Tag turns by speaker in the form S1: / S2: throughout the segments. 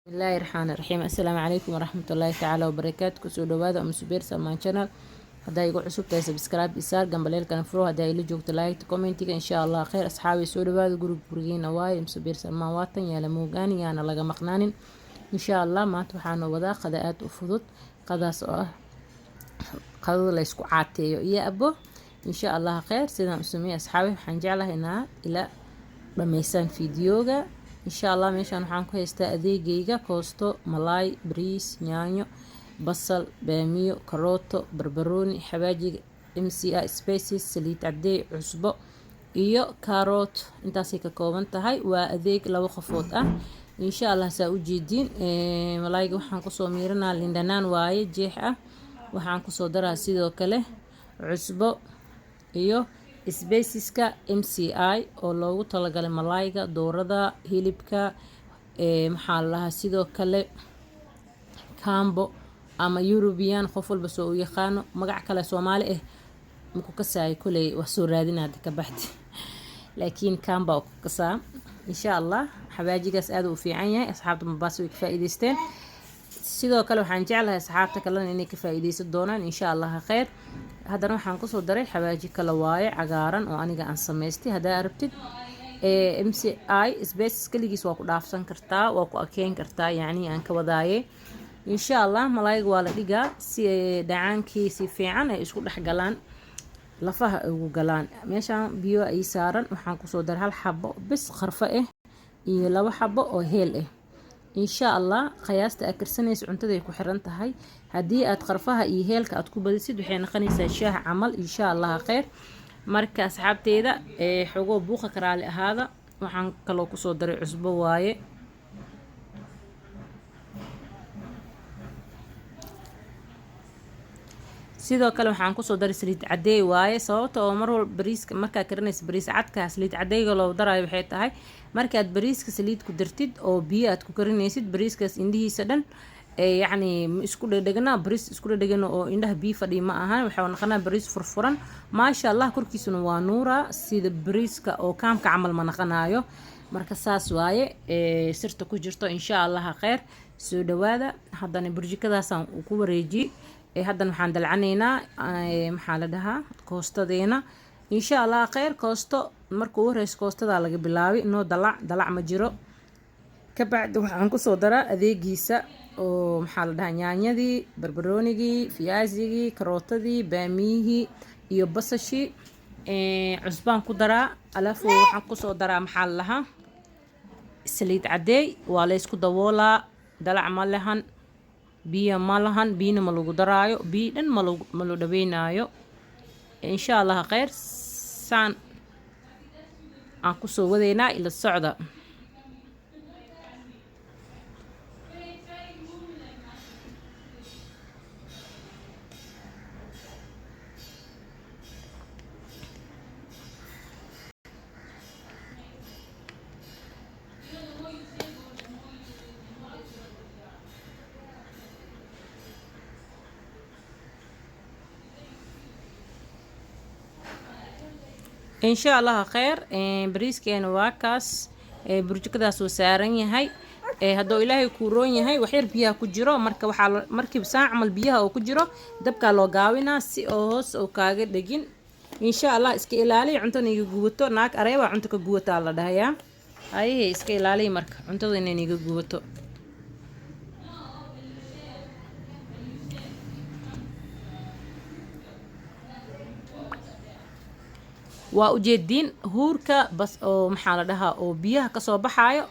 S1: Bismillaahi Raxmaani Raxiim. Assalaamu calaykum waraxmatullaahi tacaala wabarakaatu. Kusoo dhawaada Subeer Salmaan Channel. Haddaa igu cusub tahay, subscribe isaar, gambaleelkana furo. Haddaa ila joogto, like, commentiga, insha Allah khayr. Asxaabi, soo dhawaada, guriga gurigiina waaye. Subeer Salmaan waatan yaala moogaani, yaana laga maqnaanin, insha Allah. Maanta waxaanu wadaa qada aada u fudud, qadaas oo ah qadada la isku caateeyo iyo abo, insha Allah khayr. Sidaan u sameeyay, asxaabi, waxaan jeclahay inaad ila dhammaysaan fiidiyooga, insha Allah. Meeshaan waxaan ku haystaa adeegayga: koosto, malaay, bariis, yaanyo, basal, baamiyo, karooto, barbarooni, xawaajiga MCI spices, saliid cadeey, cusbo iyo carrot. Intaasay ka kooban tahay. Waa adeeg laba qofood ah, insha Allah. Saa u jeediin, malaayga waxaan kusoo miiranaa lindhanaan waaye, jeex ah. Waxaan kusoo daraa sidoo kale cusbo iyo spiceska MCI oo loogu talagalay malaayga, doorada, hilibka, maxaa la lahaa, sidoo kale cambo ama European, qof walba soo u yaqaano. Magac kale Soomaali ah maku kasaayo, koley wax soo raadina hadda ka baxdi, laakiin kamba ku kasaa, insha Allah. Xawaajigaas aad u fiican yahay. Asxaabta Mombasa way ka faa'iideysteen. Sidoo kale waxaan jeclahay asxaabta kalena inay ka faa'iideysan doonaan, insha Allah khayr. Haddana waxaan kusoo daray xawaaji kale waaye, cagaaran oo aniga aan samaystay. Haddaa arabtid MCI spices kaligiis waa ku dhaafsan kartaa, waa ku akeen kartaa, yacni aan ka wadaaye, insha Allah. Malaayga waa la dhigaa si dhacaankii si fiican ay isku dhex galaan, lafaha ay ugu galaan. Meeshaan biyo ay saaran, waxaan kusoo daray hal xabo bis qarfo ah iyo laba xabo oo heel ah, insha Allah. Qiyaasta aad karsanaysa cuntaday ku xiran tahay. Haddii aad qarfaha iyo heelka aad ku badisid, waxay noqonaysaa shaah camal, insha Allah khayr. Marka asxaabteeda, xogoo buuqa karaali ahaada. Waxaan kaloo kusoo daray cusbo waaye. Sidoo kale waxaan kusoo daray saliid cadeey waaye. Sababta oo mar walba bariiska markaa karinaysa, bariis cadka saliid cadeyga loo daraayo waxay tahay, markaad bariiska saliid ku dartid oo biyo aad ku karinaysid, bariiskaas indhihiisa dhan yacni isku dhedhegna. Bariis isku dhedhegana oo indhaha biyo fadhiya ma ahan, waxaa naqanaa bariis furfuran, maasha Allah. Korkiisuna waa nuura, sida bariiska oo kaamka camal ma naqanaayo. Marka saas waaye sirta ku jirto, insha Allah kheyr. Soo dhawaada. Haddana burjikadaasaan ku wareejiyey. Haddana waxaan dalcanaynaa, maxaa la dhahaa, koostadeena, insha Allah kheyr. Koosto marka ugu horeysa koostadaa laga bilaabay, noo dalac dalac ma jiro. Kabacdi waxaan kusoo daraa adeegiisa oo, maxaa la dhahaa, yaanyadii, barbaroonigii, fiyaasigii, karootadii, baamiyihii iyo basashii. Cusbaan ku daraa. Alafu waxaan kusoo daraa, maxaa la dhahaa, saliid cadeey. Waa laysku daboolaa. Dalac ma lehan, biyo ma lahan, biyona ma lagu daraayo, biyo dhan ma loo dhaweynaayo, insha Allah kheyr. Saan aan kusoo wadaynaa, ila socda. Insha Allah kheyr. Bariiskeena waa kaas, burjikadaas uu saaran yahay. Hadduu Ilaahay kuu roon yahay, waxyar biyaha ku jiro. Marka waxaa markiiba saan camal biyaha oo ku jiro, dabkaa loo gaawinaa si oo hoos oo kaaga dhegin, insha Allah. Iska ilaaliya cuntona iga gubato. Naag areebaa cunto ka gubataa la dhahayaa. Ayahe, iska ilaaliya marka cuntada inay iga gubato. Waa ujeediin huurka bas oo, maxaa la dhahaa, oo biyaha kasoo baxaayo,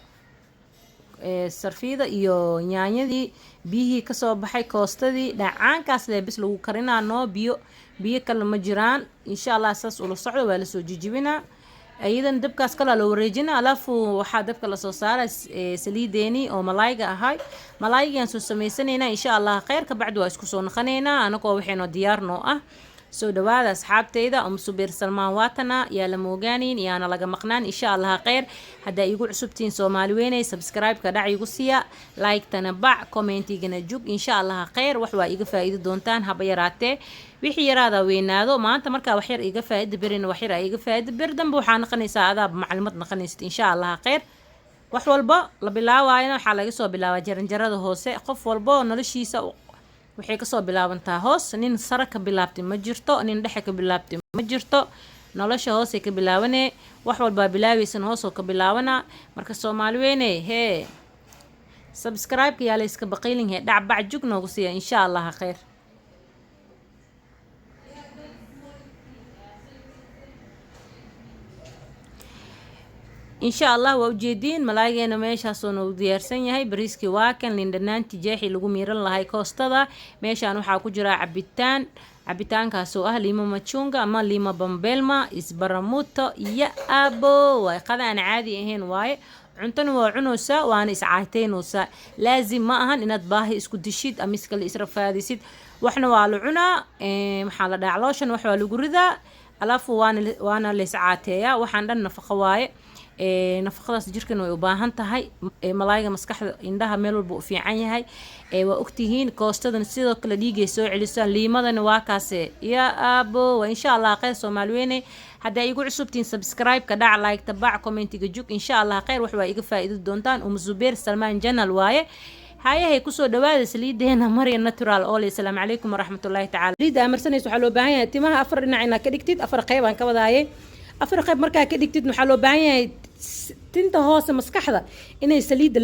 S1: sarfida iyo yaanyadii, biyihii kasoo baxay, koostadii, dhacaankaas lee bis lagu karinaa. Noo biyo, biyo kale ma jiraan, insha Allah. Saas ula socdo. Waa lasoo jijibinaa, iyadan dabkaas kalaa loo wareejinaa. Alafu waxaa dabka lasoo saara saliideeni oo malaayga ahay. Malaaygaan soo sameysanaynaa, insha Allah kheyr. Kabacdi waa isku soo noqonaynaa anagoo waxaynoo diyaar noo ah. Soo dhawaada asxaabteyda, Subeer Salmaan waatana, yaa la moogaanin, yaana laga maqnaan, insha Allah kheyr. Haddaa iigu cusubtihiin, Soomaali weynay, subscribe-ka dhac igu siya, like-tana bac, commentigana jug, insha Allah kheyr. Wax waa iga faa'iidi doontaan haba yaraatee. Wixii yaraadaa weynaado. Maanta markaa wax yar iga faa'iida, berina wax yar aa iga faa'iida, ber dambe waxaa noqonaysaa adaa maclimad noqonaysid, insha Allah kheyr. Wax walba la bilaabayana waxaa laga soo bilaabaa jaranjarada hoose. Qof walbo noloshiisa waxay kasoo bilaabantaa hoos. Nin sare ka bilaabtay ma jirto, nin dhexe ka bilaabtay ma jirto. Nolosha hoosay ka bilaabanee. Wax walbaa bilaabaysan hoosoo ka bilaabanaa. Marka Soomaali weyne hee, subscribe-ka yaa la iska baqiilin hee, dhacbac jug noogu siiya, insha Allah khayr. Insha Allah waa ujeediin, malaageena meeshaasoo noogu diyaarsan yahay. Bariiskii waa kan, lindhanaanti jeexii lagu miiran lahay, koostada. Meeshaan waxaa ku jira cabitaan, cabitaankaasoo ah lima machunga ama lima bambelma isbaramuto iyo abo. Waay qada aan caadi ahayn waaye. Cuntona waa cunaysaa, waana iscaayteynaysaa. Laazim ma ahan inaad baahi isku dishid ama iskale israfaadisid. Waxna waa la cunaa, maxaa la dhahaa, calooshan wax waa lagu ridaa, alaafu waana la iscaateeyaa. Waxaan dhan nafaqo waaye. Nafaqadaas jirkana way u baahan tahay. Malaayga maskaxda, indhaha, meel walba u fiican yahay. Waa ogtihiin, koostadan sidoo kale dhiigay soo celisaa. Liimadana waa kaase ya aabo waa. Insha Allah khayr, Soomaali weyne. Haddaa igu cusubtihiin, subscribe-ka dhac, like tabac, commentiga jug. Insha Allah khayr, wax waa iga faa'iidi doontaan. Zubeer Salmaan Janal waaye. Hayahay, kusoo dhawaada saliideena Marya Natural Oil. Asalaamu calaykum waraxmatullaahi tacaala. Saliidda aa marsanaysa waxaa loo baahan yahay timaha afar dhinac inaad ka dhigtid. Afar qayb aan ka wadaaye. Afar qayb markaa ka dhigtid, waxaa loo baahan yahay tinta hoose, maskaxda, inay saliidda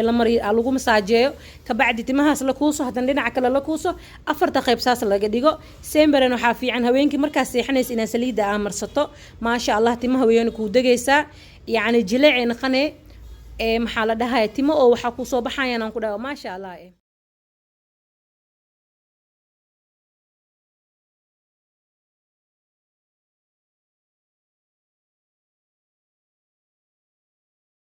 S1: la mariyo, lagu masaajeeyo. Kabacdi timahaas la kuuso, haddana dhinaca kale la kuuso. Afarta qayb saas laga dhigo. Semberen waxaa fiican haweenkii markaa seexanaysa inaad saliidda aa marsato. Maasha Allah, timaha weyana kuu degaysaa, yacni jileecay naqanee. Ee maxaa la dhahaya, timo oo waxaa kusoo baxayaan aan ku dhaho, maasha Allah.